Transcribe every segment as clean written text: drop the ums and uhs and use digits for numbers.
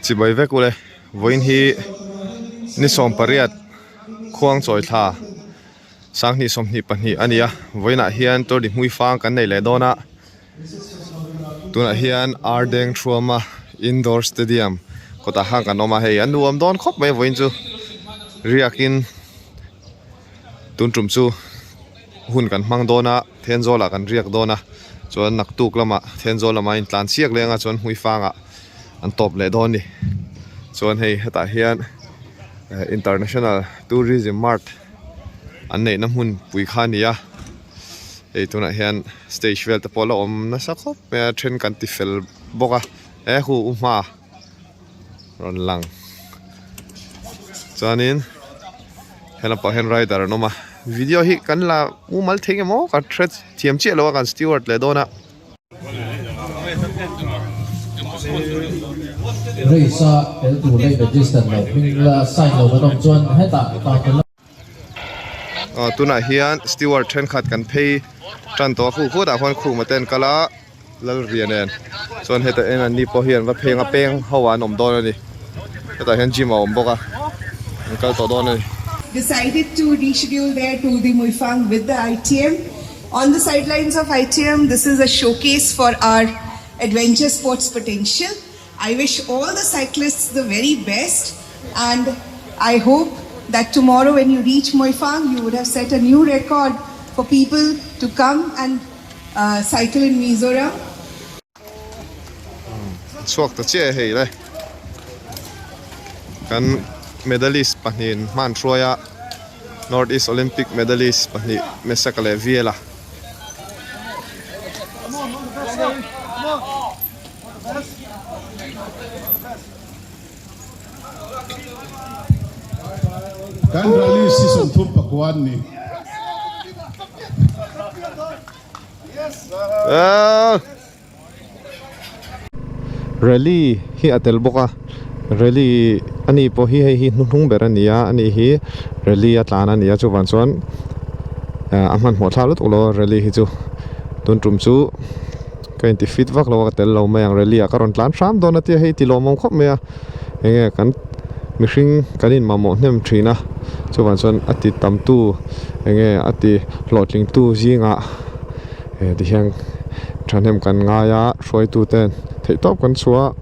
Chibai vek ule vawiin hi ni 18 khuang chawi thla sanghnih 22 a ni a vawiinah hian tour de hmuifang kan nei leh dawn a tunah hian Ardeng Thuama indoor stadium kawtah khan kan awm a hei a nuam dawn khawp mai vawiin chu riakin tun tum chu hun kan hmang dawn a Thenzawl ah kan riak dawn a chuan naktuk lamah Thenzawl lamah in tlan chiak leng a chuan Hmuifang ah an tawp leh dawn a ni chuan hei hetah hian international tourism mart an neihna hmun pui kha a ni a hei tunah hian stage vel te pawh la awm nasa khawp mai a then kan ti fel bawk a he hu u hma rawn lang chuanin he lampang hian rider an awm a video hi kan la mumal thei nge maw kan hre thiam chiah lo a kan steward leh dawn a. Race a tel tur leh register loh hming la sign lo kan awm chuan hetah counter lamah Aw tunah hian steward thenkhat kan phei tan tawh a khu khutah khuan khuma te an kal a. Lalria nen chuan hetah hian an ni pawh hi an va pheng a peng ho ah an awm dawn a ni hetah hian gym a awm bawk a an kal tawh dawn a ni. Decided to reschedule their Tour de Hmuifang with the ITM. On the sidelines of ITM, this is a showcase for our adventure sports potential. I wish all the cyclists the very best and I hope that tomorrow when you reach Hmuifang, you would have set a new record for people to come and Cycle in Mizoram. Chhuak ta chiah e hei le. Kan medalist pahnihin hman hruai a North East Olympic medalist pahnih Mesaka leh Viela. Kan rally si 39 an ni. Rally hi a tel bawk a rally ani pawh hi hei hi hnuhnung ber a ni a ani hi rally a tlan a ni a chuvang chuan a hmanhmawh thlak lutuk lo a rally hi chu tun tum chu ka inti fit vak lo a ka tel lo mai ang rally ah ka rawn tlan hram dawn a tia hei ti lawmawm khawp mai a enge kan mihring kan in mamawh hnem thin a chuvang chuan a ti tam tu enge a ti hlawhtling tu zingah eh ti hian thahnem kan ngai a hruaitu ten theih tawp kan chhuah a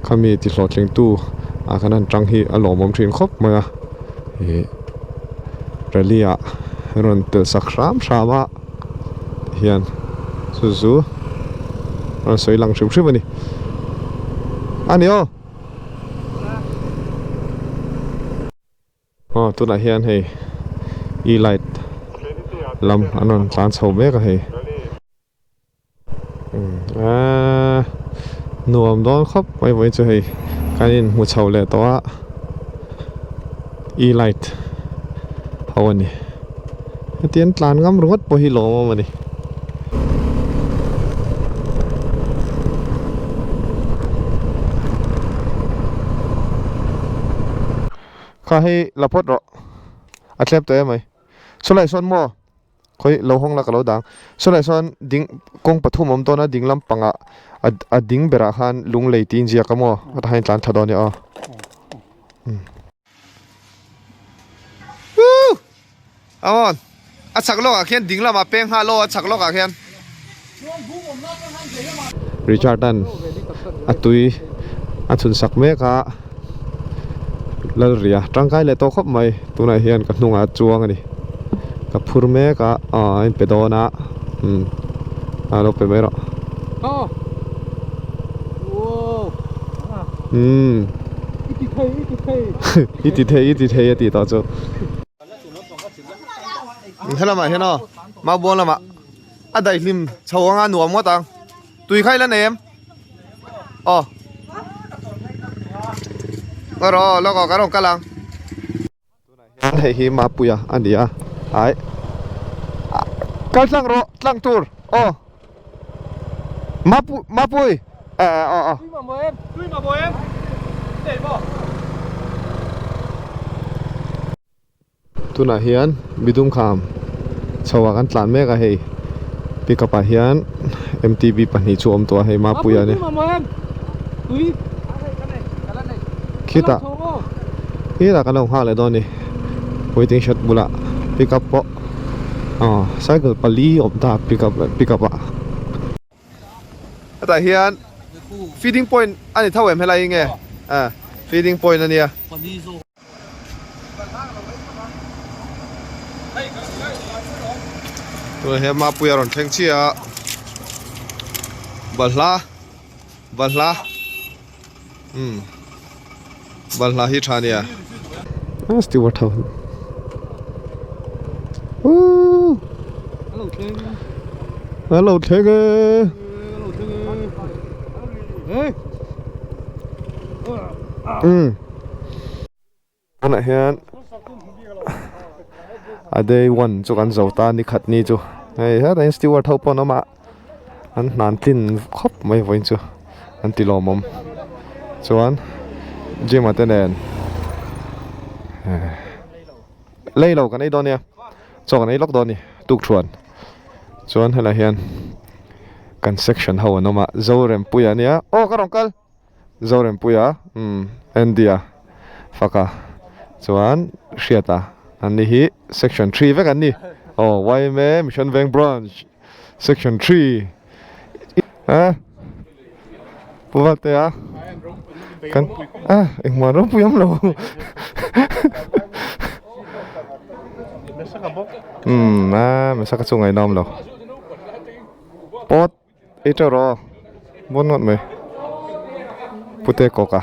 khami ti hlawhtling tu ah khan an tang hi a lawmawm thin khawp mai a ih rally ah an rawn tel sak hram hram a. hian chu chu a rawn sawi lang hrim hrim a ni a ni aw aw tunah hian hei e light lam an rawn tlan chho mek a hei eee nuam dawn khawp mai vawiin chu hei kan inhmu chho leh tawh a e light ho a ni heti an tlan ngam ringawt pawh hi lawmawm a ni. Kha hei la phawt rawh a tlep tawh em mai sawlai sawn maw. Khawi lo hawng la ka lo dang. Sawlai sawn ding kawng pathum awm dawn a ding lampangah a a ding berah khan lunglei tih inziak a maw a tah hian tlan tha dawn nia aw. Woo! Come on. A chhak lawkah khian ding lamah peng nghal aw a chhak lawkah khian. Richard an a tui a chhun sak mek a Lalria tangkai leh tawh khawp mai tunah hian ka hnungah a chuang a ni ka phur mek a aw a inpe dawn a umm a lo pe mai rawh umm i ti thei i ti thei a tih tawh chu helamah hian aw mau buang lamah. A daihlim chho anga nuam ngawt ang. Tui kha i la nei em? Aw. Ka rawh aw, lawk aw, ka rawn kal ang. Tunah hian hei hi Mapuia a ni a, ai. Kal tlang rawh, tlang tur. Aw. Mapu, Mapui. Eh, aw, aw. Tui mamawh em? Tui mamawh em? Nei maw? Tunah hian midum kham chho ah kan tlan mek a hei pickup ah hian M T B pahnih chu a awm tawh a hei Mapuia a ni. Khitah khitah kan lo nghak leh dawn a ni waiting shed bulah pickup pawh aw cycle pali awm ta pickup pickup ah. Hetah hian feeding point a ni tho em helai hi nge ah feeding point a nia. Tunah hian Mapuia rawn thleng chiah a balhla balhla umm balhla hi tha ania ah steward ho ooh an lo thleng e umm. Tunah hian a day one chu kan zo ta ni khat ni chu hei hetah hian steward ho pawh an awm a an hnan tlin khawp mai vawiin chu an ti lawmawm chuan gym ah te nen lei lo kan ei dawn nia chaw kan ei lawk dawn a ni tukthuan chuan helaiah hian kan section ho an awm a Zorempuia ania aw ka rawn kal. Zorempuia, umm Andy-a faka chuan Hriata an ni hi section three vek an ni aw yma Mission Veng branch section three eh Pu Valtea kan ah engmah ropui awm lo umm ah Mesaka chu ngaihnawm lo pawt. Ei teuh rawh aw, bawn ngawt mai. Pute Kawka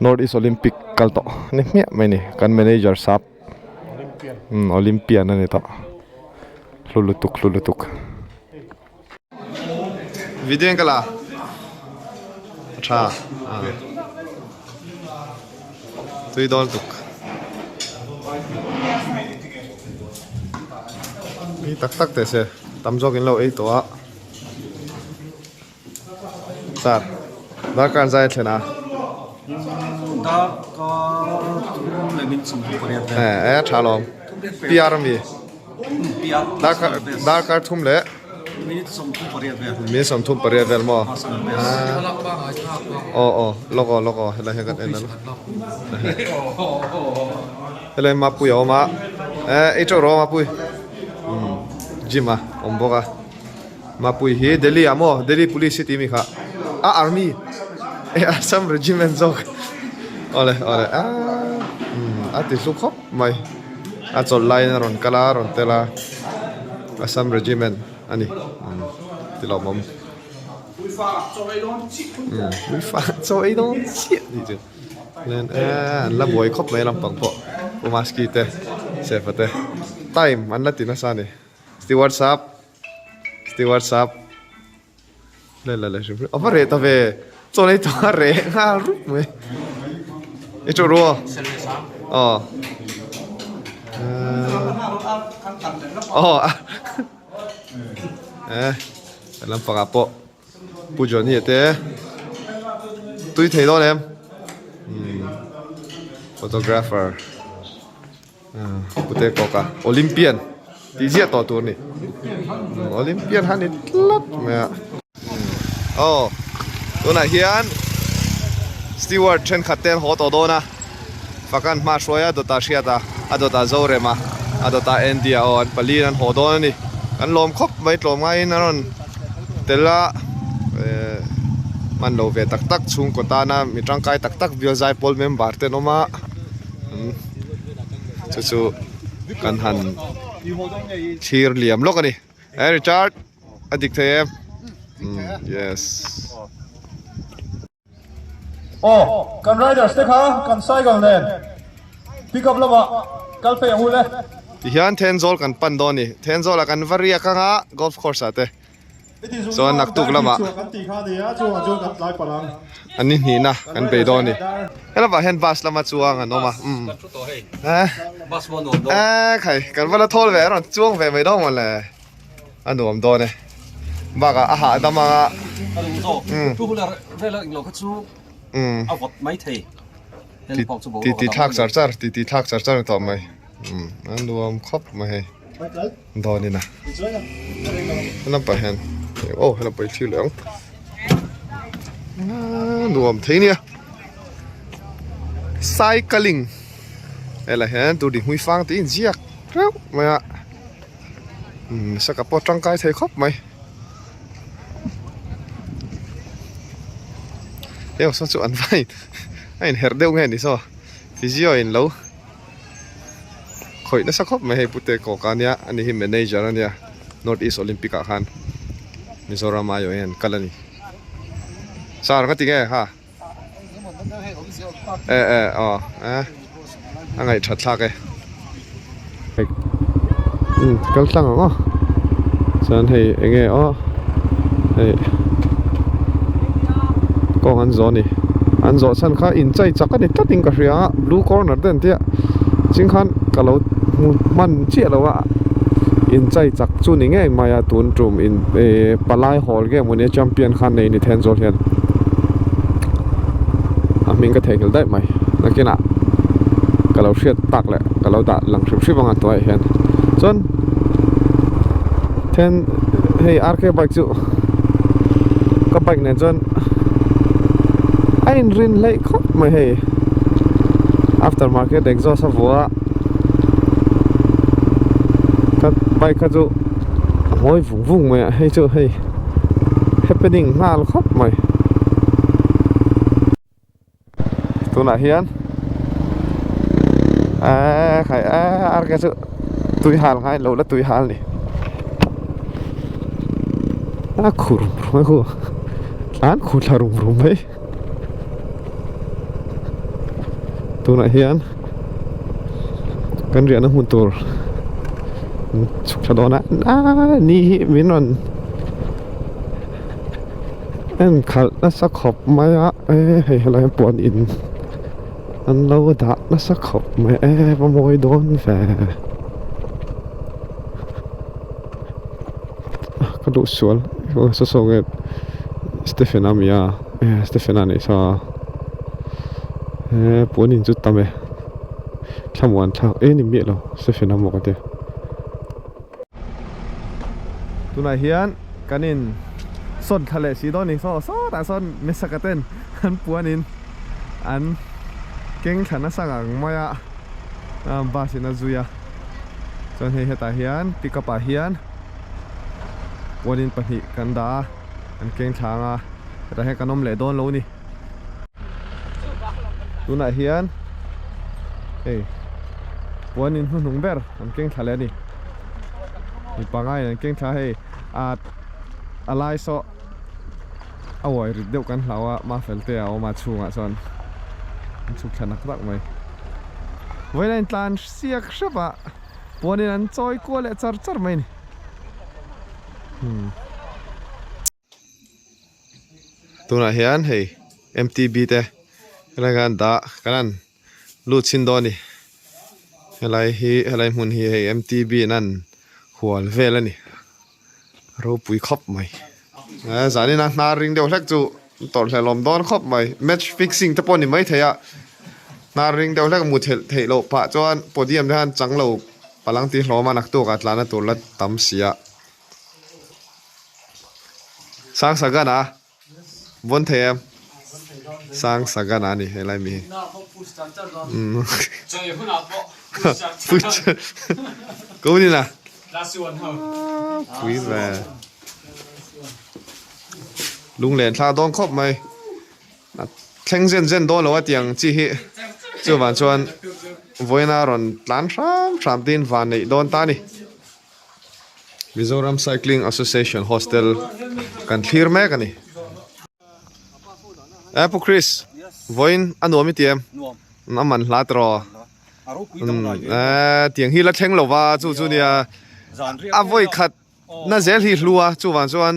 North East Olympic kal tawh ni hmiah mai ni kan manager sap umm Olympian a ni tawh hlu lutuk hlu lutuk. Video in ka la a tha tui dawn tuk tui tak tak teh se. Tam zawk in lo ei tawh a Sir darkar zai a thlen a Darkar thum leh min 28 vel. Eh eh tha lawm PR ami darkar darkar thum leh Minute 38 vel. Minute 38 vel maw aw aw lawk aw lawk aw helai hian kan en ang helai Mapui a awm a eh ei teuh rawh Mapui. Gym a awm bawk a Mapui hi Delhi ah maw Delhi police hi tih mi kha a army eh Assam regiment zawk awle awle aaa a ti hlu khawp mai a chawlh laiin a rawn kal a a rawn tel a Assam regiment a ni ti lawmawm umm chaw ei dawn chiah tih chu. An la buai khawp mai lampang pawh Pu Maski te Sefa te time an la ti nasa a ni Steward sap Steward sap le le le hrim hrim a va reh ta ve chaw nei tawh a reh nghal rup mai i teuh ru aw aw aw eh lampang ah pawh. Pu Johnny te tui thei dawn em umm photographer pute kawka Olympian tih ziah tawh tur a ni Olympian han ni tlat mai a aw tunah hian steward thenkhat te an haw tawh dawn a Fakan hma hruai a dawtah hriat a a dawtah Zorem a a dawtah Andy a aw an pali in an haw dawn a ni kan lawm khawp mai tlawm ngaiin a rawn tel a ehh hman lo ve tak tak chhungkaw tana mi tangkai tak tak bial zaipawl member te an awm a chu chu kan han thlir liam lawk a ni eh Richard a dik thei em yes. Aw, kan riders te kha kan cycle nen pick up lamah kal phei ang u le. Tihian Thenzawl kan pan dawn a ni. Thenzawl ah kan va riak ang a, golf course ah te. Chuan naktuk lamah an ni hnihna kan bei dawn a ni. Helamah hian bus lama chuang an awm a, umm. Eh khai, kan va la thawl ve a rawn chuang ve mai dawn maw le. A nuam dawn e. Bakah a hahdam ang a. A duh zawk. Two wheeler vela englo kha chu a vawt mai thei. Ti ti thlak char char, ti ti thlak char char ni tawh mai. A nuam khawp mai hei. Dawn in a. Helam pah hian oh helam pawh hi thlir leh ang. Nuam thei nia. Cycling helai hian tur dihmui fang tih a inziak reuh mai a umm saka pawh tangkai thei khawp mai heng saw chu an va in a inherh deuh nge ni saw physio in lo khawih nasa khawp mai hei pute kawka ania ani hi manager ania north east olympic ah khan mizoram aiawh hian kal a ni sir ka ti nge ha. E e aw e a ngaih that thlak e umm kal tlang ang aw chuan hei eng nge aw hei kawng an zawh a ni an zawh chhan kha inchei chak a ni tlat in ka hria a blue corner te an tia ching khan ka lo hmu hman chiah lo a inchei chak chu ni ngei mai a tun tum in ehh palai hawl nge maw nia champion khan nei ni Thenzawl hian a hming ka theihnghilh daih mai nakinah ka lo hriat tak leh ka lo dah lang hrim hrim ang a hnuaiah hian chuan then hei R K bike chu ka bike nen chuan a inrin hleih khawp mai hei after market exhaust a vuah a ka bike kha chu a ngawi vung vung mai a hei chu hei happening nghal khawp mai tunah hian eee khai eee arke chu tui hal ngai lo la tui hal ni a khur rum mai khu tlan khur thla rum rum mai tunah hian kan riahna hmun tur chhuk thla dawn a ni hi min rawn en khalh nasa khawp mai a e hei helai hian puan in an lo dah nasa khawp mai e va mawi dawn ve ka duh sual saw saw nge Stephen a mi a e Stephen a nih saw e puan in chu tam e thlamuan thlak e ni miah lo Stephen a maw ka tia. Tunah hian kan in sawn thla leh si dawn a ni saw sawtah sawn Mesaka ten an puan in an keng thla nasa ngang mai a bus in a zui a chuan hei hetah hian pickup ah hian puan in pahnih kan dah a an keng thla ang a hetah hian kan awm leh dawn lo a ni tunah hian hei puan in hnuhnung ber an keng thla leh a ni mi panga in an keng thla hei ah a lai saw a uai rit deuh kan hlau a mafel te a awm a chhungah chuan an chhuk thla nak nak mai vawiin a intlan siak hrep a puan in an chawi kual leh char char mai a ni hmm. Tunah hian hei M_T_B te helai khan dah kan han lut chhin dawn a ni helai hi helai hmun hi hei M_T_B in an hual vel a ni ropui khawp mai zanin a hnar ring deuh hlek chu tawrhhlelawm dawn khawp mai match fixing te pawh a ni maithei a hnar ring deuh hlek mu theih theih loh pah chuan podium te khan chang lo palang tih hlawm a naktuk ah tlana tur la tam si a. Sang Sagan a vawn thei em? Sang Sagan a ni helai mi hi. Ko ni na. Pui ve. Lunglen thla dawn khawp mai. Thleng zen zen dawn lo a tiang chi hi chuvang chuan vawiina rawn tlan hram hram tiin van neih dawn ta a ni. Mizoram Cycling Association Hostel kan thlir mek a ni. E Pu Chris, vawiin a nuam i ti em? A man hla tiraw? E tiang hi la thleng lo va chu chu nia a vawi khat na zel hi hlu a chuvang chuan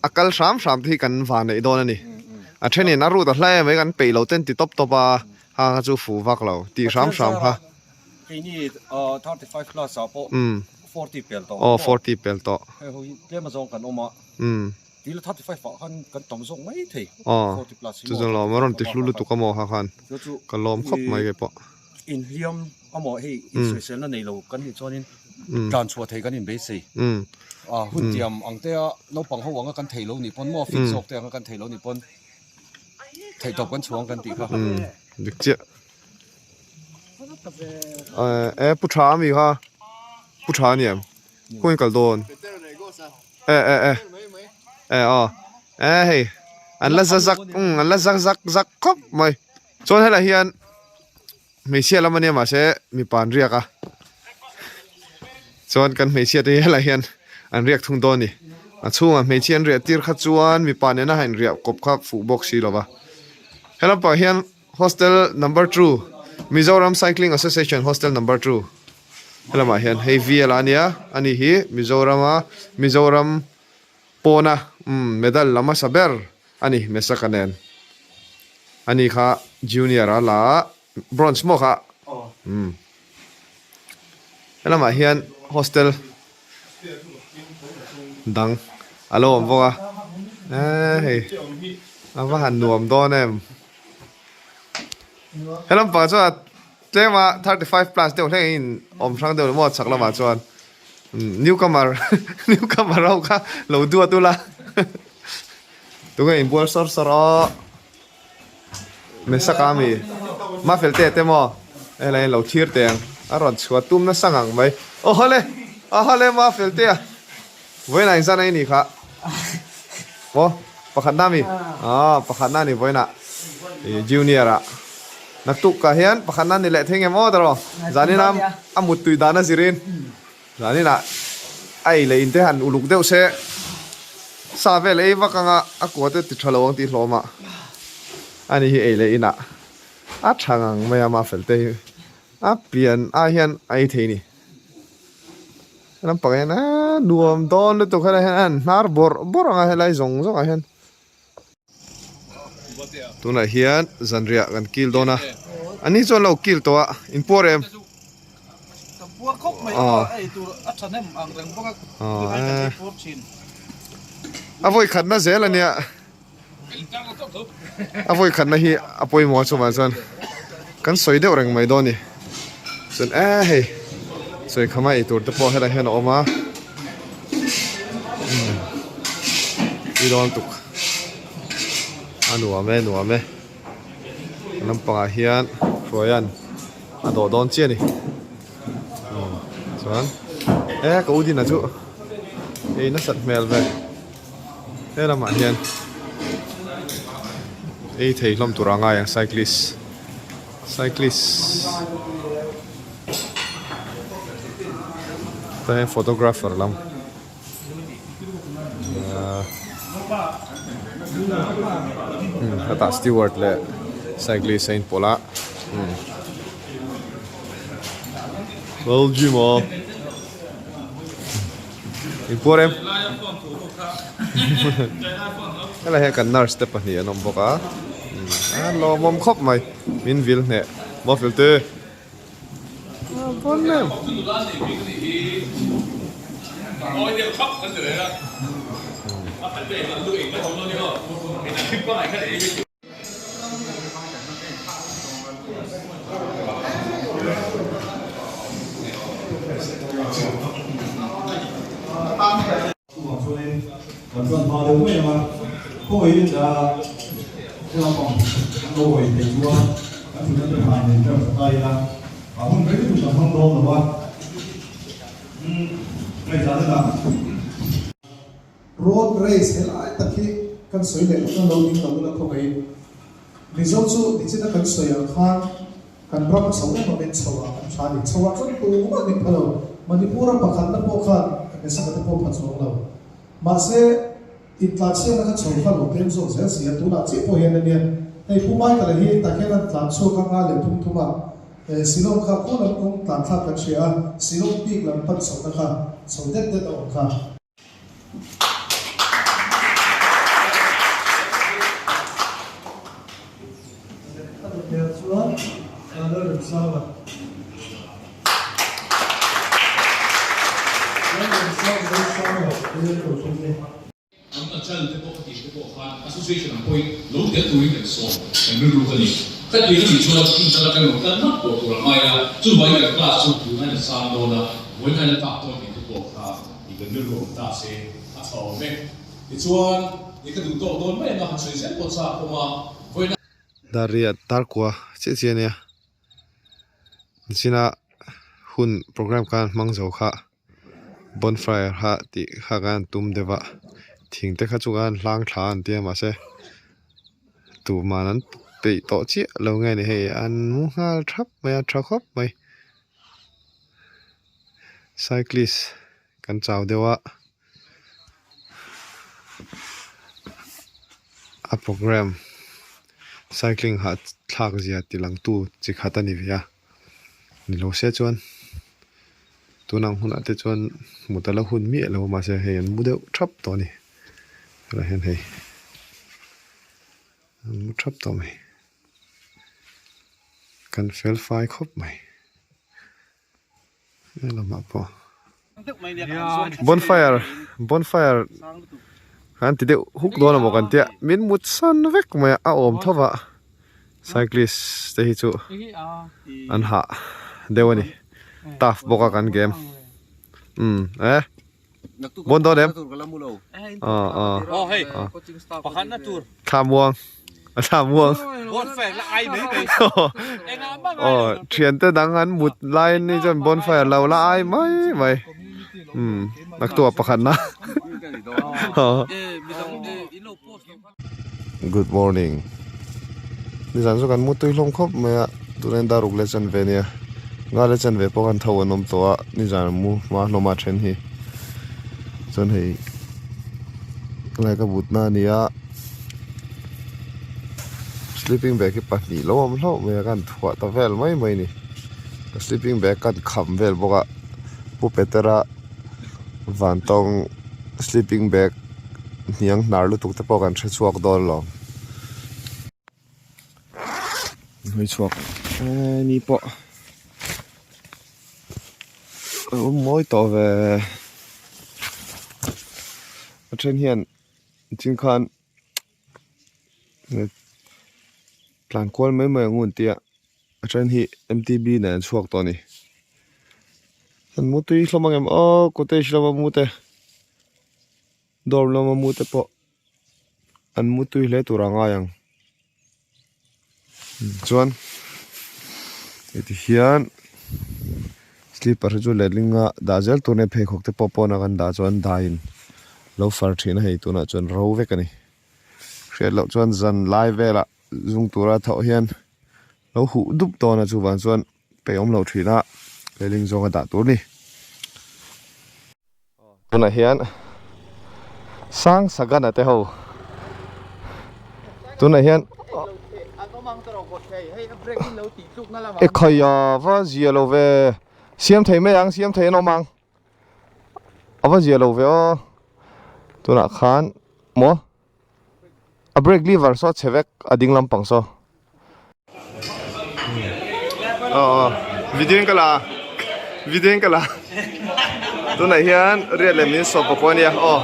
a kal hram hram te hi kan van neih dawn a ni. A thenin a rut a hla em mai kan peih lo ten ti tawp tawp a ha kha chu fu vak lo tih hram hram kha. Keini 35 plus ah pawh 40 pel tawh. Aw 40 pel tawh. Hei ho hi tlem azawng kan awm a. Tila 35 ah khan kan tam zawk mai thei. Aw chu chu lawm a rawn ti hlu lutuk a maw kha khan ka lawm khawp mai kei pawh. Inhliam a maw hei insawiselna nei lo kan nih chuanin tlan chhuah thei kan inbeisei. Hun tiam ang te a naupang ho anga kan thei lo nih pawn maw fit zawk te anga kan thei lo nih pawn theihtawp kan chhuang kan tih kha. Dik chiah. E pu tha ami kha pu tha a ni em khawnge kal dawn e e e e aw e hei an la za zak umm an la za zak zak khawp mai chuan helaiah hian hmeichhia lam ania mahse mipa an riak a chuan kan hmeichhia te hi helaiah hian an riak thung dawn a ni a chhungah hmeichhia an riah tir kha chuan mipa nena han inriah kawp kha fuh bawk si lo va helam pangah hian. Hostel number two Mizoram Cycling Association Hostel number two helamah hian hei VL a nia ani hi Mizoram a Mizoram pawna umm medal la hmasa ber a ni Mesaka nen ani kha junior a la a bronze maw kha umm helamah hian hostel dang a lo awm bawk a eee hei a va han nuam dawn em. He lampang chuan tlema 35 plus deuh hleng in awm hrang deuh maw chhak lamah chuan newcomer newcomer ho kha lo duat ula tunge inbual sawr sawr aw Mesaka ami Mafel te te maw helai in lo thlir teh ang a rawn chhuah tum nasa ngang mai aw hawle aw hawle Mafel te a vawiinah inzan a i nih kha maw pakhatna ami aw pakhatna a ni vawiinah ih junior ah naktuk ah hian pakhatna a ni leh thei ngem aw tawh zanin a a muttui dan a zirin. Zaninah a ei leh inte han uluk deuh se, sa vel ei vak anga a kua te ti tha lo ang tih hlawm a, ani hi ei leh inah a tha ngang mai a, mafel te hi a pian ah hian a ei thei ni. Lampang hian a nuam dawn lutuk helai hian a han hnar bawrh bawrh ang a helai zawng zawng ah hian. Tunah hian zanriah kan kil dawn a, a ni chuan lo kil tawh a, in puar em? A vawi khatna zel a nia, a vawi khatna hi a pawimawh a chuvang chuan kan sawi deuh reng mai dawn a ni. Chuan e hei sawi khama ei tur te pawh helai hian a awm a i dawn tuk a nuam e nuam e lampangah hian hruaian a dawh dawn chiah a ni chuan e ka u dina chu ei nasat hmel ve he lamah hian ei thei hlawm tur a ngai ang cyclist. Cyclist tah hian photographer lam hetah steward leh cyclist a inpawlh a Lalgym aw inpuar em helai hian kan nurse te pahnih an awm bawk a a lawmawm khawp mai min vil hneh maw fel te a pawn em. Chuvang chuanin kan chuan hma deuh mai ang a, khawiin he lampang an lo hawi thei chuan kan thutna te hna nen rem tha ta ila a hun rei lutuk kan hmang dawn lo a, ngaihzah na dah. Road race helai tak hi kan sawi leh lo kan lo ding lo ula khawngaihin Mizo chu nichina kan sawi ang khan Kan ram chho em awmin chho ah kan tha ni. Chho ah chuan tumah ning pha lo. Manipur a pakhatna pawh khan Mesaka te pawh pha chuang lo. Mahse, intlansiakna kha chho kha lo tlem zawk zel si a, tunah chiah pawh hian ania hei Pu Michael-a hi tak hian an tlan chhuak a nga leh thum thum a, Shillong kha khaw lam kawng tlan thlak kan hria a, Shillong peak lam pan chhohna kha chho det det a awm kha. An a chal te pawh a tih te pawh khan association ang pawhin lo tel turin kan sawm kan rilru ka ni. Khatiang a nih chuan hmun tala kan lo kal mat pawh tur a ngai a, chuvangin kan class chu tun a sang dawn a, vawiin a la tlak dawn tih te pawh kha i kan rilru awm ta se a tha awm e. Tichuan, i ka duh tawk dawn mai ang a, han sawi zel pawh chak awm a, vawiin a. Dar riat dar kua chiah chiah a nia. China hun program khan hmang zo kha bonfire kha tih kha kan tum deuh a thing te kha chu khan hlang thla an tia mahse tuhman an peih tawh chiah lo nge ni hei an mu nghal thap mai a tha khawp mai cyclist kan chau deuh a a program cycling hah thlak zia ti lang tu chi khat a ni ve a ni lo se chuan tunang hunah te chuan hmu ta la hun miah lo mahse hei an mu deuh thap tawh a ni helaiah hian hei an mu thap tawh mai kan fel fai khawp mai. Helamah pawh bonfire bonfire kan ti deuh huk dawn amaw kan tia min mut san vek mai a a awm tho va cyclist te hi chu an hah deuh a ni tough bawk a kan game umm eh bon dawn em aw aw thla muang a thla muang aw thiante dang an mut lai ni chuan bonfire lo la ai mai mai umm naktuah pakhat na good morning nizan chu kan mu tui hlawm khawp mai a tunah hian daruk leh chanve ania nga leh chanve pawh khan tho an awm tawh a nizan an mu hma hlawm a then hi chuan hei helai ka but na a ni a sleeping bag hi pahnih lo awm hlauh mai a ka han thuah ta vel mai mai a ni ka sleeping bag ka han kham vel bawk a pu petera vantawng sleeping bag. hniang hnar lutuk te pawh kan hre chhuak dawn lo hawi chhuak eh ni pawh a awm mawi tawh ve a then hian thing khan tlan kual mai mai ang u an tia a then hi m t b nen an chhuak tawh a ni an mutui hlawm ang em aw cottage lama mu te. Dawr lama mu te pawh an mu tui hle tur a ngai ang chuan heti hian slipper hi chu letling a dah zel tur nia pheikhawk te pawh pawn a kan dah chuan daiin lo far thin a hei tunah chuan ro vek a ni hriat loh chuan zan lai velah zung tura thawh hian lo huh dup dawn a chuvang chuan peih awm lo thin a letling zawnga dah tur a ni. Tunah hian sang sagana te ho tunah hian e khaia va zia lo ve siam thei mai ang siam thei an awm ang a va zia lo ve aw tunah khan maw a brake lever saw a chhe vek a ding lampang saw. Aw aw video in ka la video in ka la tunah hian riat leh min sawp pawh ania aw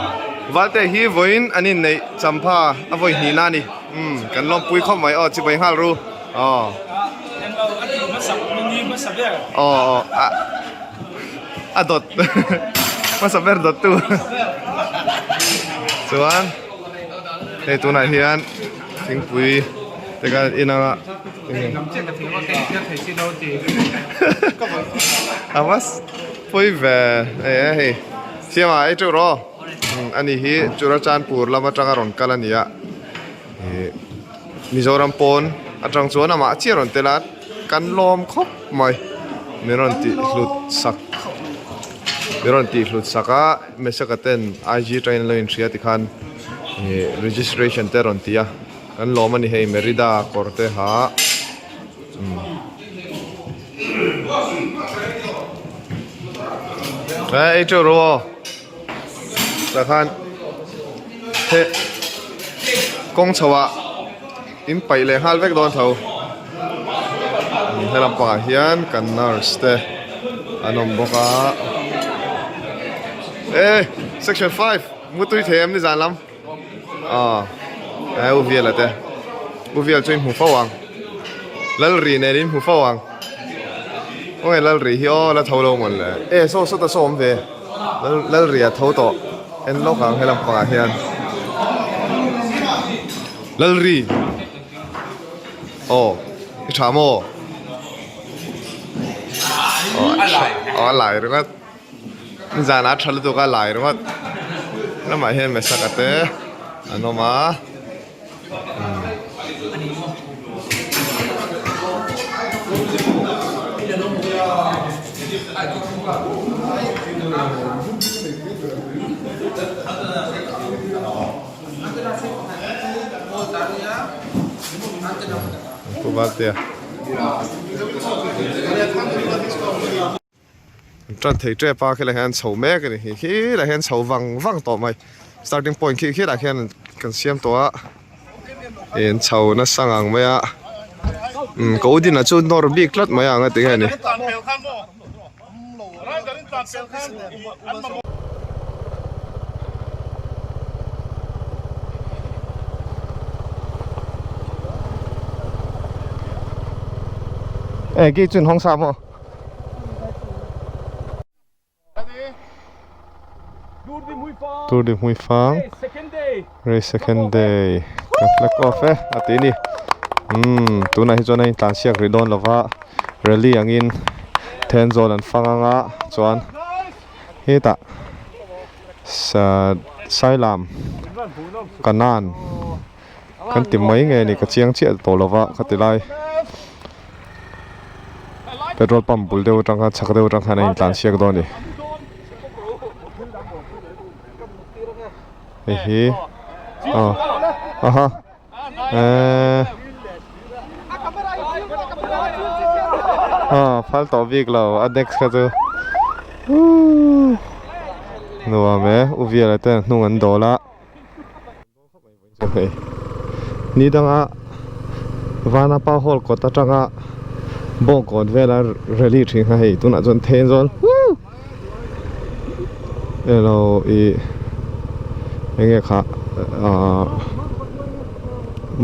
valte hi vawiin an inneih champha a vawi hnih na a ni umm kan lawmpui khawp mai aw chibai nghal ru aw aw aw a a dawt hmasa ber dawt tu chuan hei tunah hian. Thingpui te khan in anga a va pawi ve hei e hei siama ei teuh rawh ani hi Churachandpur lam atanga rawn kal a ni a ih Mizoram pawn atang chuan amah chiah rawn tel a kan lawm khawp mai min rawn tih hlut sak min rawn tih hlut sak a Mesaka ten IG atangin an lo inhria tikhan. Ih registration te rawn ti a kan lawm a ni hei merida kawr te ha eh ei teuh rawh aw tah khan he kawng chho ah in paih leh nghal vek dawn tho helam pangah hian kan nurse te an awm bawk a eh section 5. Mutui thei em nizan lam? Aw eh u Viala te u Vial chu in hmu fo ang Lalri nen in hmu fo ang Khawnge Lalri hi aw la tho lo mawn le eh saw sawta saw awm ve Lalri a tho tawh en lawk ang helam pangah hian Lalri aw i tha maw? Aw a lai ringawt. Nizanah a tha lutuk a lai ringawt. Lamah hian Mesaka te an awm a. Pu Valtea. An tan thei tep a khilaiah hian chho mek a ni hi khilaiah hian chho vang vang tawh mai starting point khi khilaiah khian kan siam tawh a in chho nasa ngang mai a umm ko din ah chu nawr bik tlat mai ang a ti nge ni. Ê khi chun hong sa maw? Tour de Hmuifang race second day kan flag off e a ti ni umm tunah hi chuan a intlan siak rih dawn lova rally angin Thenzawl an fang anga chuan hetah Sailam Kanan Kan ti mai nge ni ka chiang chiah tawh lo va ka ti lai petrol pump bul deuh atang khan chhak deuh atang khan a intlan siak dawn a ni hei hi aw aha eee aw phal tawh bik lo a next kha chu uuh nuam e u Viala ten hnung an dawl a. Ni danga Vanapa hall kawt atanga bawngkawn vela rally thin kha hei tunah chuan Thenzawl woo elo ih enge kha ahh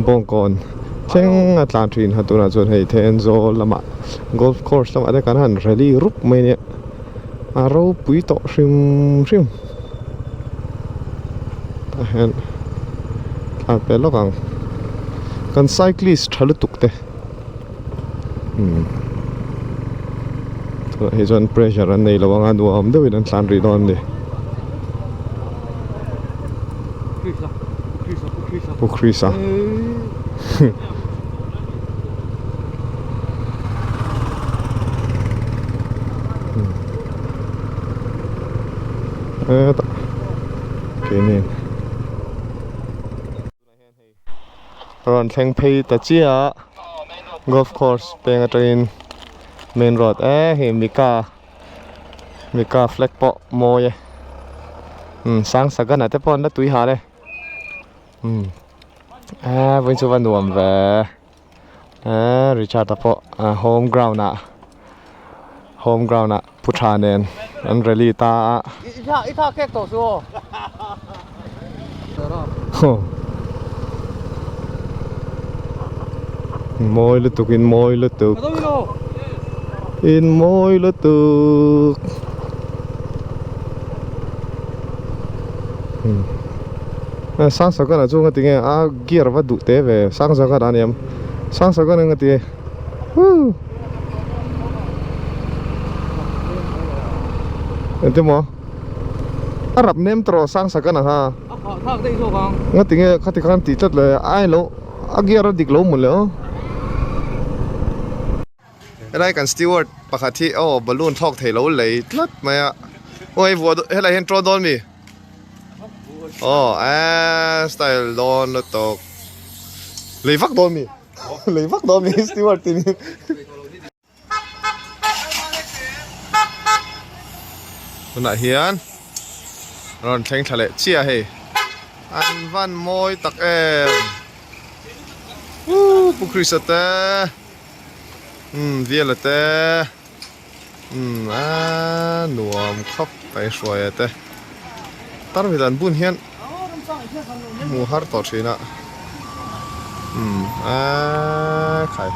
bawngkawn thleng a tlan thin kha tunah chuan hei Thenzawl lamah golf course lamah te kan han rally rup mai nia a ropui tawh hrim hrim. Tah hian thla pe lawk ang kan cyclist tha lutuk te umm tunah hi chuan pressure an nei lo ang a nuam deuhin an tlan rih dawn a ni Pu Chris a hetah keini rawn thleng phei ta chiah a golf course peng atangin main road eh hei mika mika flag pawh mawi e umm sang sagan ah te pawh an la tui hal e umm eh vawiin chu va nuam ve. Eee Richard a pawh home ground ah home ground ah pu tha nen an rally ta a. I thla khek tawh su aw. Mawi lutuk in mawi lutuk in mawi lutuk. Sangsakana chu nga tinge a gear va duh te ve Sangsakana aniam Sangsakana nga tinge woo engtin maw a rap nem tawh Sangsakana kha nga tinge khati khan tih tlat le a ilo a gear a dik lo maw le aw. Helai kan steward pakhat hi aw balloon thlawk thei lo lei tlat mai a aw hei vuah helai hian trawn dawn mi aw eee style dawn lutuk lei vak dawn mi lei vak dawn mi steward tih hi tunah hian rawn thleng thla leh chiah hei an van mawi tak em Woo Pu Krista te umm Viala te umm aaa nuam khawp mai Hruaia te tarmit an bun hian hmuh har tawh thin a umm aaa khai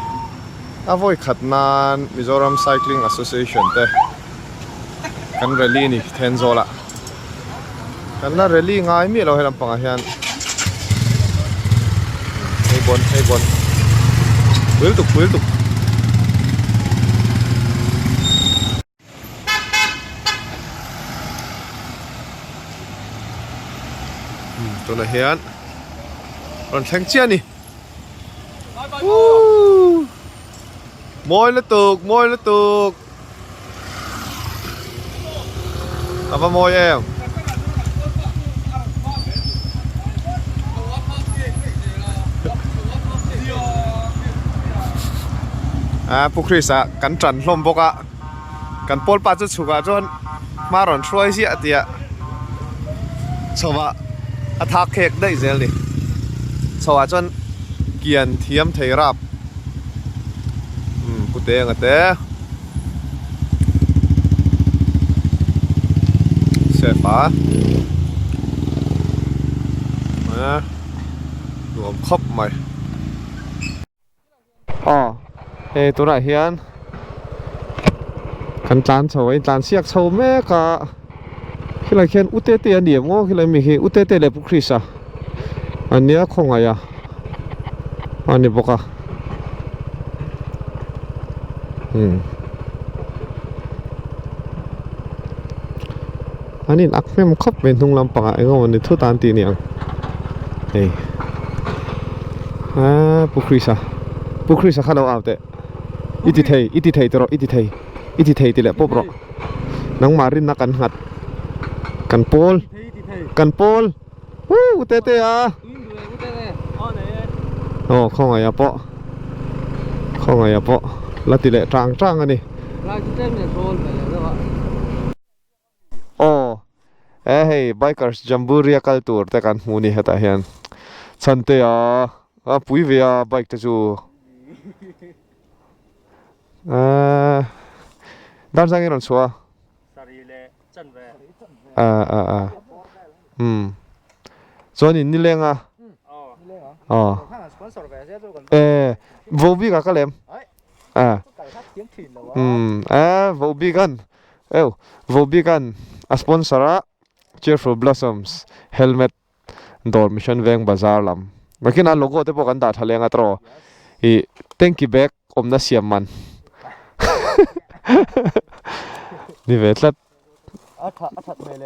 a vawi khat nan Mizoram Cycling Association te kan rally a ni Thenzawl ah. Kan la rally ngai miah lo he lampangah hian hei bawn hei bawn pui lutuk pui lutuk. Tunah hian rawn thleng chiah a ni. Woo! Mawi lutuk, mawi lutuk. A va mawi em. A Pu Chris ah kan tan hlawm bawk a. Kan pawl pa chu chhuk ah chuan hma rawn hruai ziah tih ah chho ah a thak khek daih zel ni. Chho ah chuan kian thiam thei rap umm pute anga te chef a nuam khawp mai. Aw hei tunah hian kan tlan chho a intlan siak chho mek a khilai khian u te te a ni em aw khilai mi hi u te te leh pu Chris-a a nia khawngaih a a ni bawk a umm an in ak hnem khawp mai hnung lampangah eng emaw ni thut a an tih ni ang hei aaa pu Chris-a pu Chris-a kha lo au teh i ti thei i ti thei tawh rawh i ti thei i ti thei ti leh pawp rawh nangmah rinna kan nghat kan pawl kan pawl woo te te a aw khawngaih a pawh khawngaih a pawh la ti leh tang tang a ni. Aw e hei bikers jamboree a kal tur te kan hmu ni hetah hian chhante a a pui ve a bike te chu eee dar zang in rawn chhuah a a a a umm chuan in nileng a aw e vohbik ah ka lem a umm e vohbik an. Eu Vobikan a sponsor a Cheerful Blossoms helmet dawr Mission Veng Bazar lam nakinah logo te pawh kan dah tha leng a tawh ih tanky bag awmna siam man ni ve tlat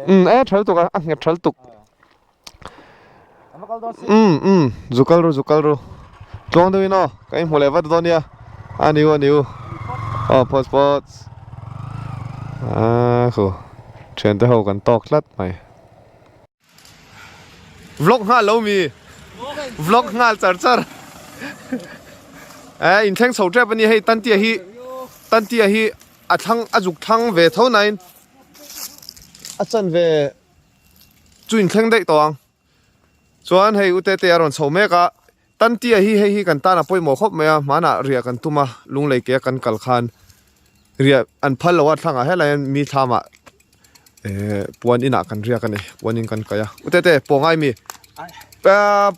umm e tha lutuk a a nghet tha lutuk umm umm zu kal ru zu kal ru tluang deuhin aw ka inhmu leh vat dawn nia a ni u a ni u aw phawt phawt aaa khu thiante ho kan tawk tlat mai vlog nghal lo mi vlog nghal char char eh inthleng chho tep a ni hei tantia hi tantia hi a thlang a zuk thlang ve tho nain a chanve. Chu inthleng daih tawh ang. Chuan hei u Tete a rawn chho mek a, Tantia hi hei hi kan tan a pawimawh khawp mai a, hmanah riah kan tum a, lunglei ke a kan kal khan riah an phal lo a thlangah helai hian mi thlamah eh puan inah kan riak a ni, puan in kan kaih a. U Tete pawh ngai mi? Ahh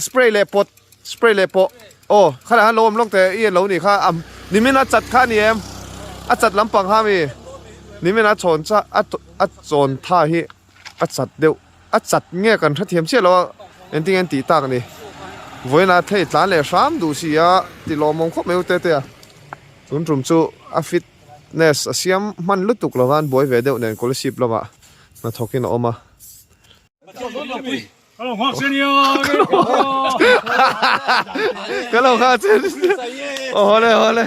spray leh pawt, spray leh pawh aw khalai khan lo awm lawk teh i lo nih kha a nimin a chat kha a ni em? A chat lampang kha mi? Nimin a chhawn cha a a chawn tha hi. A chat deuh a chat nge kan hrethiam chiah lo a engtin nge an tih tak ni vawiinah thei tlan leh hram duh si a ti lawmawm khawp mai u tete a tun tum chu a fitness a siam hman lutuk lo van buai ve deuh nen scholarship lamah hnathawk in a awm a. Ka lo nghak che nia. Ka lo nghak che nia. Aw hawle hawle.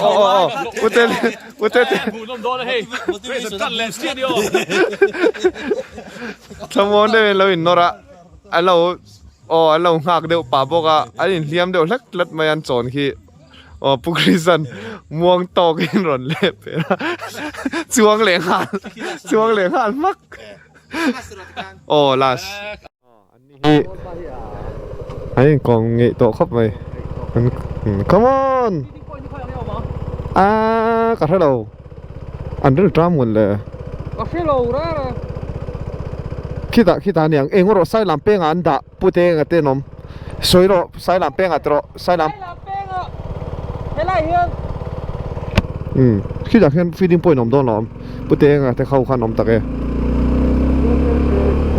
Aw aw aw. Ute ute te. Thlamuan deuhin lo in nawr a. An lo aw an lo nghak deuh pah bawk a. An inhliam deuh hlek tlat mai an chawn khi. Aw Pu Chrisan muang tawkin rawn leh per a. Chuang leh nghal chuang leh nghal hmak. Aw last hi an inkawm ngeih tawh khawp mai come on aaa ka hre lo an ril ṭam ngun le ka hre lo reng reng khitah khitah aniang eng rawh sailam pengah an dah pute enga te an awm sawi rawh sailam pengah te rawh sailam pengah helai hian umm khitah khian feeding point a awm dawn lo awm pute enga te kho khan awm tak e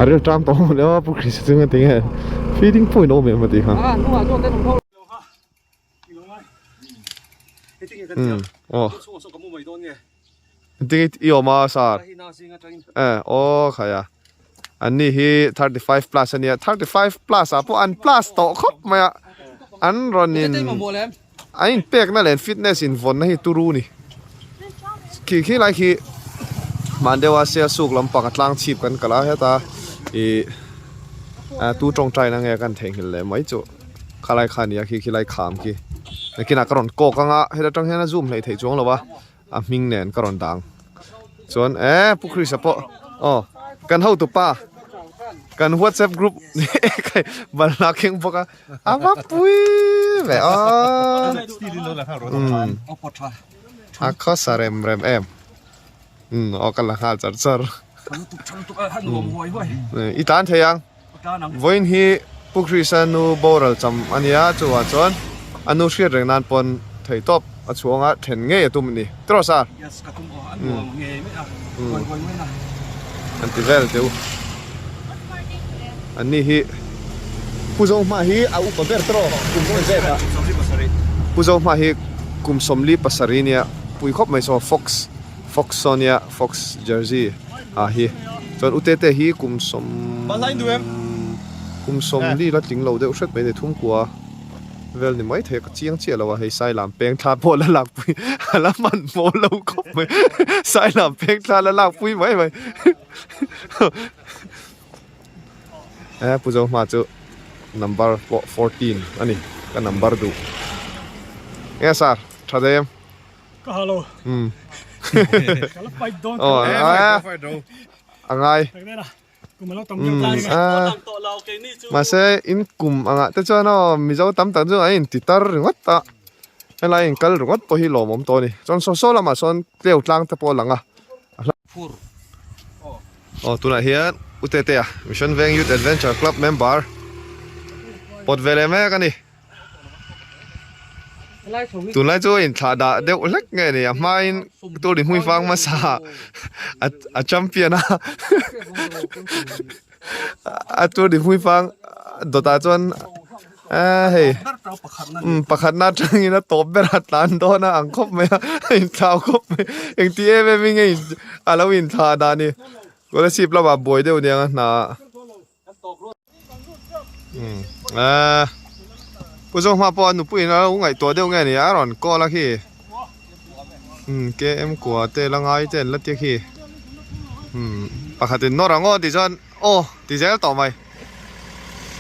a ril ṭam tawh maw le aw pu Christ a chunga tinge feeding point a awm em a tih kha umm aw tinge i awm a sir eh aw khai a. An ni hi 35 plus ania 35 plus ah pawh an plus tawh khawp mai a an rawn in an in pek na leh an fitness in vawn na hi turu ni khi khi lai khi hman deuh a sial suk lampang a tlang chhip kan kal a heta ih tu tawngtai na nge kan theihnghilh leh mai chu khalai kha ania khi khi lai kham khi nakinah ka rawn kawk anga heta tang hian a zoom hleih theih chuang lo a. a hming nen ka rawn dang chuan eh pu Chris a pawh aw kan hotu pa kan whatsapp group balhla kheng bawk a a va pui ve aw a khawsa rem rem em um aw ka la nghal char char i tan thei ang vawiin hi pu Chris a nu boral cham a nia chuvang chuan a nu hriat reng nan pawn thei tawp a chhuang a then ngei a tum a ni tiraw sir an ti vel teu an ni hi Pu Zohma hi a upa ber tiraw kum vel ah Pu Zohma hi kum 47 nia pui khawp mai saw fox Fox saw nia Fox jersey ah hi chuan u tete hi kum sawm kum sawm li la tling lo deuh hret mai ni thumkua vel ni mai thei a ka chiang chiah lo a hei sai lam peng thla pawh la lak pui a la hman hmawh lo khawp mai sai lam peng thla la lak pui mai mai e pu zo hma chu number pawh 14 a ni ka number duh nge sir tha daih em. Ka ha lo. Um. Ka la fight dawn. Oh, a ngai. Kum a lo tam deuh tlai. Mahse in kum angah te chuan aw Mizo tam tak chu an inti tar ringawt a. Helai in kal ringawt pawh hi lawmawm tawh a ni. Chuan saw saw lamah sawn tleu tlang te pawh a lang a. Aw tunah hian U Tetea Mission Veng Youth Adventure Club member pawt ve leh mek a ni. Tunlai chu a inthlah dah deuh hlek nge ni a hmain tur ni hmui fang hmasa a champion a a tur ni hmui fang dawtah chuan eh hei pakhatna atangin a tawp ber a tlan dawn a ang khawp mai a a inthlau khawp mai engti em em in nge a lo inthlah dah ni scholarship lamah buai deuh aniang a hna ah. Pu Zohma pawh a nupui in a lo ngaihtuah deuh nge ni a rawn call a khi KM kua te la ngai te an la tia khi pakhat in nawr ang aw tih chuan aw ti zel tawh mai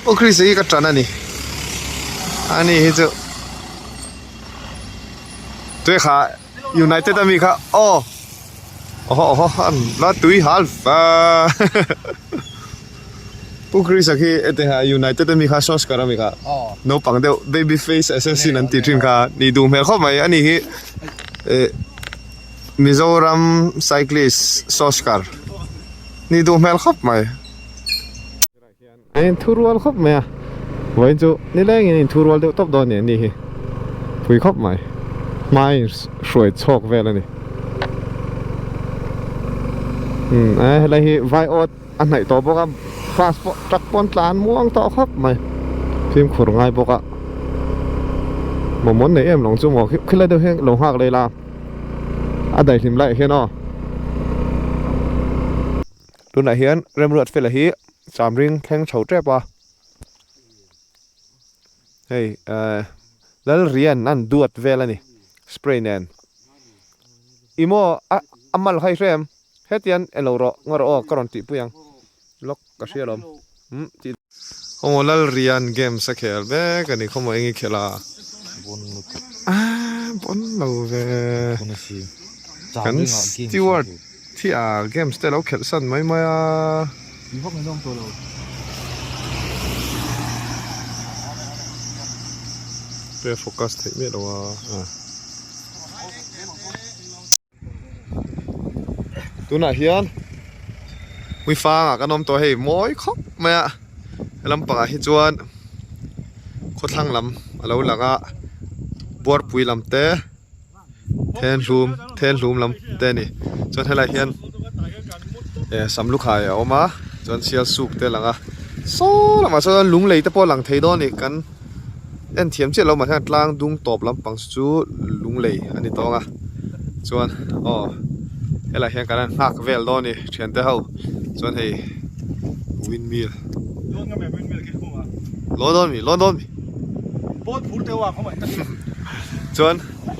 Pu Chris hi ka tan a ni ani hi chu tui kha United ami kha aw Awhaw awhaw an la tui hal fa Pu Chris a khi ete ha United ami kha Solskjaer ami kha naupang deuh baby face assassin an tih thin kha ni duh hmel khawp mai ani hi eh Mizoram cyclist Solskjaer ni duh hmel khawp mai. A inthu rual khawp mai a, vawiin chu nilengin a inthu rual deuh tawp dawn a ni ani hi pui khawp mai hma a inhruai chhawk vel a ni umm a helai hi vai awt a hnaih tawh bawk a bus pawh truck pawh an tlan muang tawh khawp mai fimkhur ngai bawk a mawmawn nei em lawng chu maw khilai deuh hian lo nghak leh ila a daihlim laiah hian aw. Tunah hian Remruat fela hi chamring thleng chho tep a hei eh Lalrian an duat vel a ni spray nen i maw a a mal kha i hre em hetiang elo rawh ngaw rawh aw ka rawn tihpui ang lawk ka hria lawm umm tih khaw Lalrian games a khel vek a ni khaw maw eng i khelh a ah bon lo ve kan steward. Thi a games te lo khelh san mai mai a. Tui vak mai zawng tawh lo. Pe focus theih miah lo a. Tunah hian Hmuifangah kan awm tawh hei mawi khawp mai a. He lampangah hi chuan khawthlang lam a lo lang a buarpui lam te. Thenhlum thenhlum lam te a ni chuan helaiah hian eh sam lukhai a awm a chuan sial suk te a lang a saw lamah sawn lunglei te pawh a lang thei dawn a ni kan en thiam chiah lo mahse tlang dung tawp lampang chu lunglei a ni tawng a chuan aw helaiah hian kan han nghak vel dawn a ni thiante ho chuan hei. Windmill. Lawn dawn mi, lawn dawn mi. Chuan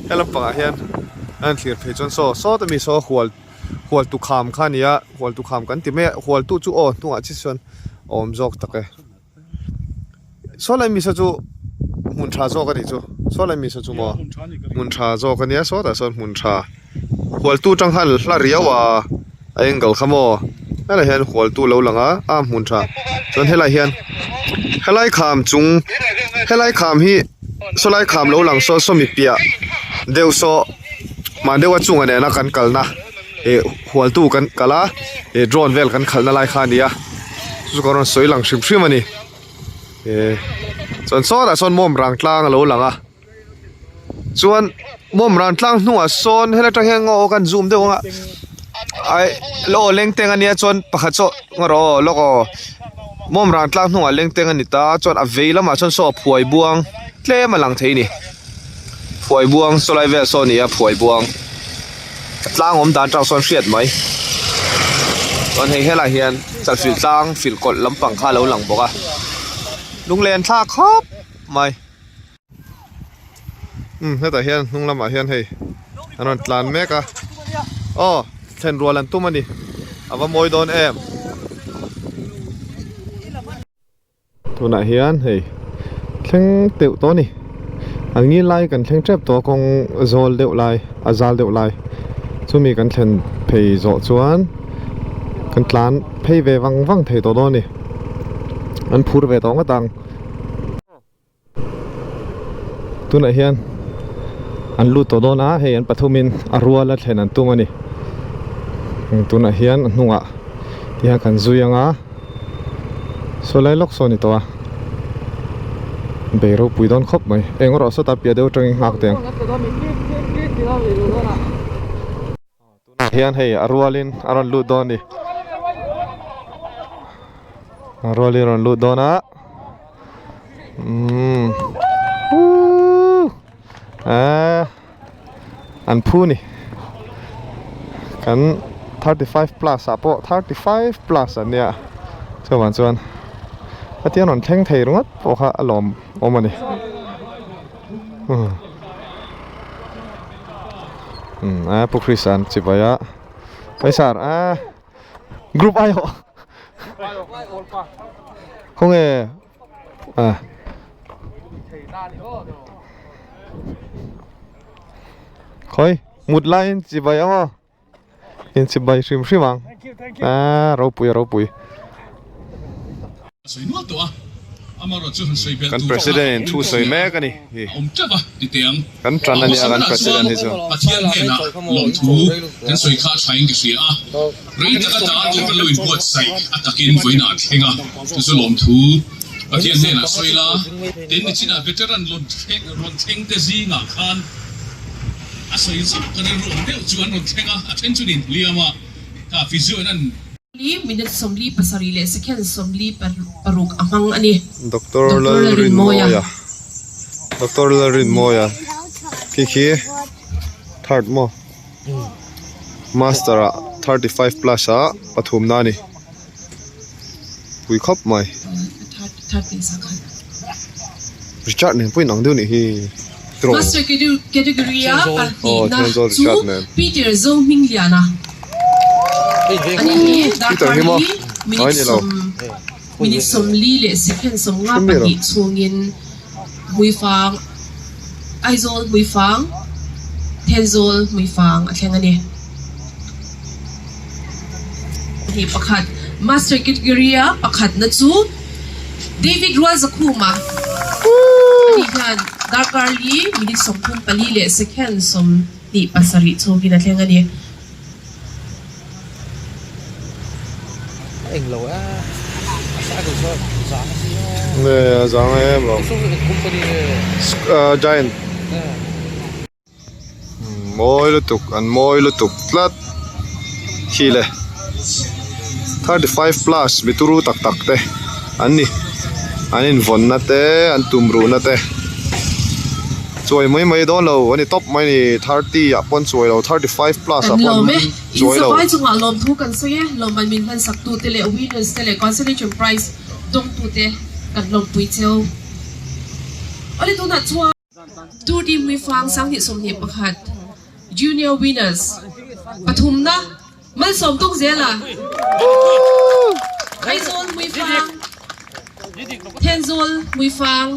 he lampangah hian a han thlir phei chuan saw saw te mi saw hual hual tu kham kha a ni a, hual tu kham kan ti mai a, hual tu chu aw hnungah chiah chuan a awm zawk tak e. Saw lai mi saw chu hmun tha zawk a nih chu, saw lai mi saw chu maw hmun tha zawk a nia sawtah sawn hmun tha hual tu tang khan hla riau a a angle kha maw helaiah hian hual tu lo lang a a hmun tha chuan helaiah hian helai kham chung helai kham hi saw lai kham lo lang saw sawmi piah deuh saw hman deuha chunga nena kan kalna ih hual tu kan kal a ih drone vel kan khalhna lai kha a ni a chu chu ka rawn sawi lang hrim hrim a ni eh chuan sawtah sawn mawm rang tlang a lo lang a chuan mawm rang tlang hnungah sawn helai atang hian ngaw kan zoom deuh ang a ai lo leng teng a nia chuan pakhat saw ngaw rawh aw lawk aw mawm rang tlang hnungah leng teng a ni ta chuan a vei lamah chuan saw a phuai buang tlem a lang thei a ni phuai buang saw lai vel saw a ni a phuai buang. Tlang awm dan tang sawn hriat mai. Chuan hei helai hian chalfilh tlang filh kawlh lampang kha a lo lang bawk a. Lunglen thlak khawp mai. Umm hetah hian hnung lamah hian hei an rawn tlan mek a. Aw thlen rual an tum a ni. A va mawi dawn em. Tunah hian hei thleng teuh tawh a ni an ngil lai kan thleng tep tawh a kawng zawl deuh lai a zal deuh lai chumi kan thlen phei zawh chuan kan tlan phei ve vang vang thei tawh dawn a ni an phur ve tawh ngawt ang. Tunah hian an lut tawh dawn a hei an pathumin a rual a thlen an tum a ni tunah hian a hnungah tihian kan zui ang a saw lai lawk saw a ni tawh a bei ropui dawn khawp mai eng erawh sawtah piah deuh atangin nghak teh ang. Tunah hian hei a rualin a rawn lut dawn a ni a rualin a rawn lut dawn a umm uuh eee an phu a ni kan 35 plus ah pawh 35 plus an nia chuvang chuan hetiang rawn thleng thei ringawt pawh kha a lawm awm a ni. Umm a pu Christ-a'n chibai a Kaisar a group ai hawh khawnge a khawi mut laiin chibai ang aw. Inchibai hrim hrim ang. Aaa ropui a ropui. Kan president in thu sawi mek a ni. Kan tan a nia kan president hi chu. A sawi zauh ka rilru ang deuh chu an rawn thleng a, a then chu nin hliam a, ka physio in an. Li minute 47 leh second 46 a hmang a ni. Doctor Lalrinmawia Doctor Lalrinmawia khi khi third maw master ah 35 plus ah pathumna a ni pui khawp mai Richard nen pawh inang deuh nih hi tiraw Master category a aw pahnihna Thenzawl chu Richard nen Peter Zohmingliana a ni hi Peter darkar hi maw li ai minute ni lo sawm minute 40 leh second 52 chhungin Hmuifang Aizawl Hmuifang Thenzawl Hmuifang a thleng a ni. Hi pakhat Master category a pakhatna chu David Rualzakhuma a nih hian darkar li minute 34 leh second 27 chhungin a thleng a ni. Nge a zang em lo Giant. Mawi lutuk an mawi lutuk tlat khi le 35 plus mi turu tak tak te an ni an invawnna te an tumruhna te. Chuai mai mai dawn lo a ni tawp mai ni 30 ah pawn chuai lo 35 plus ah Kan pawn lawm e. In chuai lo. zavai chungah lawmthu kan sawi e. Lawmman min hman sak tute leh winners te leh consolation prize dawngtu te kan lawmpui cheu. Awle tunah chuan Tour de Hmuifang 2021 Junior Winners pathumna Malsawm tuk zel a. Aizawl Hmuifang Thenzawl Hmuifang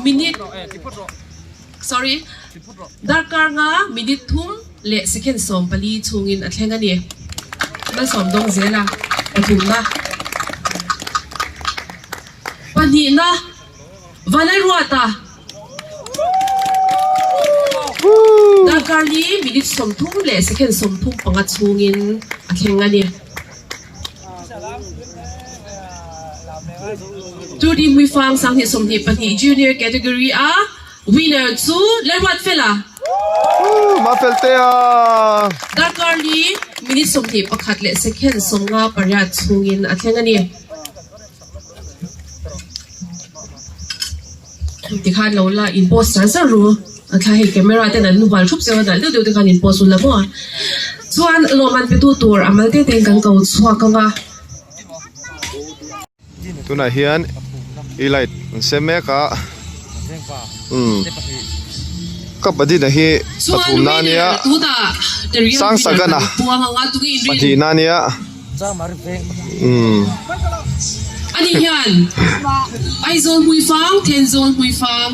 minute sorry darkar nga minute thum leh second 14 chhungin a thleng a ni. Malsawm dawng zel a pathumna pahnihna Vanlalruata Darkar li minute 30 leh second 35 chhungin a thleng a ni. Tour de Hmuifang 2022 Junior Category a winner chu Lalruatfela. Mafeltea! Darkar li minute 21 leh second 58 chhungin a thleng a ni. Tikhan lo la in post zar zar ru a thla hei camera ten an hual thup zeuh a dalh deuh deuh te khan in post ula maw chuan lawmman pe tu tur a mal te te in kan ko chhuak ang a. Tunah hian e light an sem mek a umm kabaddi na hi Chuan pathum na ania winner tunah the real winner Sangsagana kan puang ang a tunge in rin. pahnih na ania. Ani hian Aizawl Hmuifang, Thenzawl Hmuifang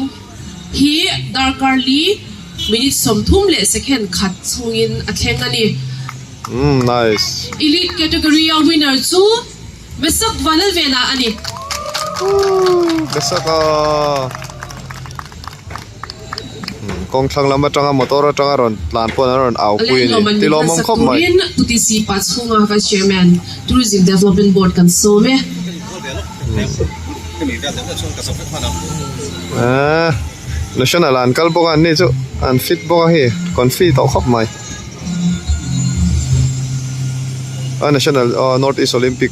hi darkar li minute 30 leh second khat chhungin a thleng a ni. Elite category a winner chu Mesak Vanlalvena a ni. Mesak a. Kawng thlang lam atanga motor atanga rawn tlan pawn an rawn au pui a ni ti lawmawm khawp mai. Turin Pu TC Pachhunga Vice Chairman, Tourism Development Board kan sawm e. Ahh National ah an kal bawk a an ni chu an fit bawk a hei confi tawh khawp mai. A National aw North East Olympic.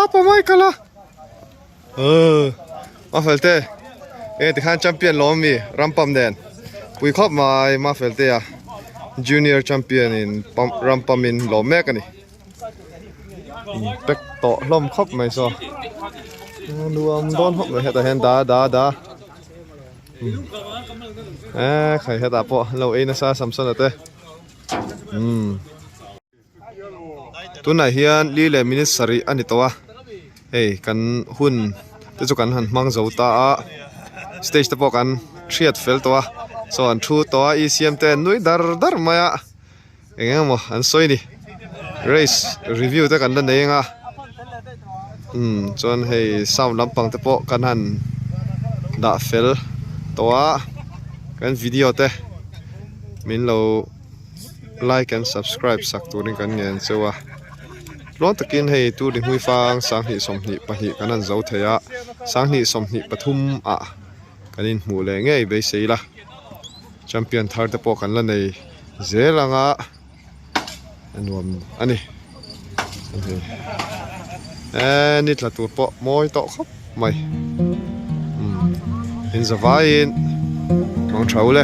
Apa Michael a Mafel te eng tikhan champion lo ami rampam nen pui khawp mai Mafel te a junior champion in rampam in lo mek ani pack tawh hlawm khawp mai saw nuam dawn khawp mai hetah hian da da da eh khai hetah pawh an lo ei nasa Samsona te umm tunah hian li leh minute sarih a ni tawh a hei kan hun te chu kan han hmang zo ta a stage te pawh kan hriat fel tawh a saw an thu tawh a E C M te an nui dar dar mai a. Eng eng emaw an sawi ni race review te kan la nei ang a umm chuan hei sound lampang te pawh kan han dah fel tawh a kan video te min lo like and subscribe sak turin kan ngen cheu a tluang takin hei tur ni hmuifang 2022 kan han zo thei a 2023 ah kan inhmuh leh ngei beisei ila champion thar te pawh kan la nei. Zel anga a nuam a ni eee ni tla tur pawh mawi tawh khawp mai umm in zavaiin mang tha ule.